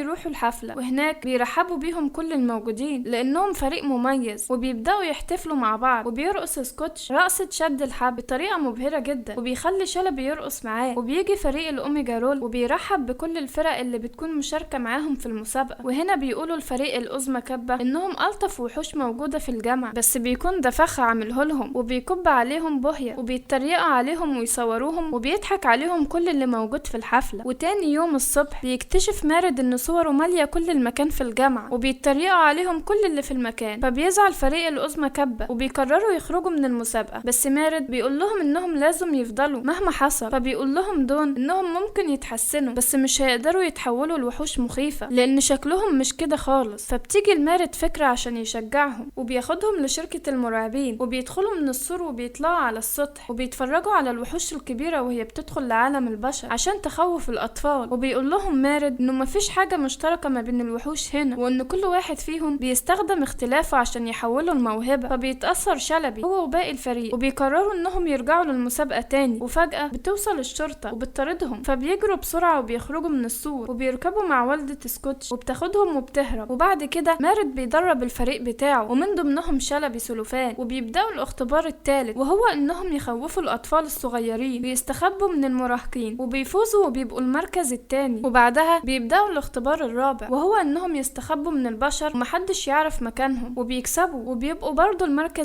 يروحوا الحفلة، وهناك بيرحبوا بيهم كل الموجودين لأنهم فريق مميز، وبيبدأوا يحتفلوا مع بعض، وبيرقص سكوتش رقصة شد الحبل بطريقة مبهرة جدا، وبيخلي شلبي يرقص معاه. وبيجي فريق الأوميجا رول وبيرحب بكل الفرق اللي بتكون مشاركة معاهم في المسابقة. وهنا بيقولوا الفريق الأوزما كابا إنهم ألطف وحوش موجودة في الجامعة، بس بيكون ده فخ عامله لهم، وبيكب عليهم بوهية وبيتريقوا عليهم ويصوروهم وبيضحك عليهم كل اللي موجود في الحفلة. وتاني يوم الصبح بيكتشف مارد إن صوره مالية كل المكان في الجامعة، وبيتريقوا عليهم كل اللي في المكان، فبيزعل فريق الأوزما كابا وبيقرروا يخرجوا من المسابقة. بس مارد بيقول لهم إنهم لازم يفضلوا مهما حصل، فبيقول لهم دون إنهم ممكن يتحسنوا بس مش هيقدروا يتحولوا لوحوش مخيفة لأن شكلهم مش كده خالص. فبتيجي المارد فكرة عشان يشجعهم، وبياخدهم لشركة المرعبين، وبيدخلوا من السور وبيطلعوا على السطح وبيتفرجوا على الوحوش الكبيرة وهي بتدخل لعالم البشر عشان تخوف الأطفال. وبيقول لهم مارد إنه مفيش حاجة مشتركة ما بين الوحوش هنا، وإن كل واحد فيهم بيستخدم اختلافه عشان يحوله الموهبة. فبيتأثر شلبي هو وباقي الفريق وبيقرروا إنهم يرجعوا للمسابقة تاني. وفجأة بتوصل الشرطة وبتطاردهم، فبيجروا بسرعة وبيخرجوا من السور وبيركبوا مع والدة سكوتش وبتاخدهم وبتهرب. وبعد كده مارد بيدرب الفريق بتاعه ومن ضمنهم شلبي سلوفان، وبيبدأوا الاختبار الثالث وهو انهم يخوفوا الاطفال الصغيرين ويستخبوا من المراهقين، وبيفوزوا وبيبقوا المركز الثاني. وبعدها بيبدأوا الاختبار الرابع وهو انهم يستخبوا من البشر ومحدش يعرف مكانهم، وبيكسبوا وبيبقوا برضو المركز